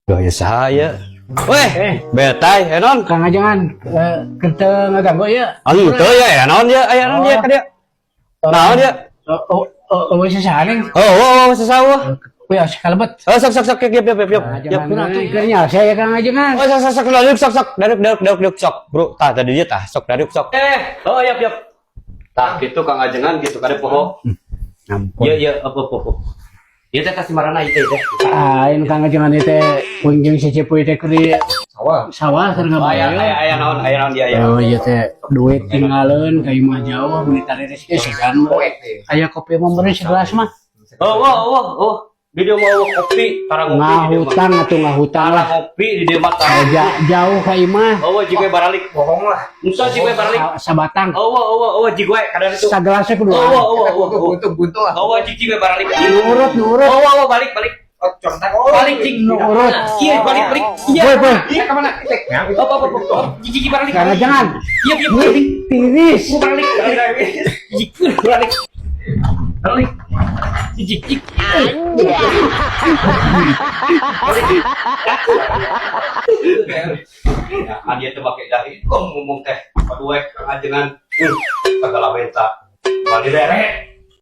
Gaya saya. Weh, Eh. betay, enon. Kang Ajengan, kita ngaganggu ya. Ah, itu ya, naon ya, aya naon ya ka dia. Naon ya? Oh, oh, oh, oh, saha nih? Oh, saha? Wih, kalebet. Oh, sok sok sok, yap yap yap yap. Yap. Ajengan, kernya saya Kang Ajengan. Oh, sok sok sok, daruk sok sok, daruk daruk daruk daruk sok. Bro, tah tadi dia tah, sok daruk sok. Eh, oh yap yap. Tah gitu Kang Ajengan gitu kade poho. Ampun. Iya iya, apa apa apa. Ieu teh tas marana ieu teh. Ah, ini Kang Ajengan itu kunjung si Cipuy teh keur di Sawah. Sawah keur Oh, aya ngabayar. Aya aya naon, aya naon dia aya. Oh iya teh duit tinggalin ka imah jauh meuni tadi geus kan. Aya kopi mah meureun segelas mah. Oh, oh, oh, oh. Di dia mau kopi, tara ngopi di dia mah. Ngahutang atuh, ngahutang Tara lah. Ngopi di dia mah tara. Jauh ka imah. Oh, jiga baralik. Bohong lah. Musa jiga baralik. Sabatang. Oh, oh, oh, jiga kadang itu. Sagelasnya kudu. Oh, oh, oh, oh, oh. Buntung, buntung lah. Oh, cik baralik. Nurut, nurut. Oh, oh, balik, balik. Oh, contak. Oh, Balik, cik. Nurut. Iya, balik, balik. Iya. Boy, boy. Iya, kemana? Cek. Ya, Oh, oh, oh, oh. Cik, cik, baralik. Kang Ajengan. Iya, iya, balik. Tiris. Baralik, balik. Cik, baralik. Balik. Cik, cik. Balik. Ya, kan dia tuh pakai dahi. Kok ngomong teh, paduek Kang Ajengan. Segala minta. Mandi bere.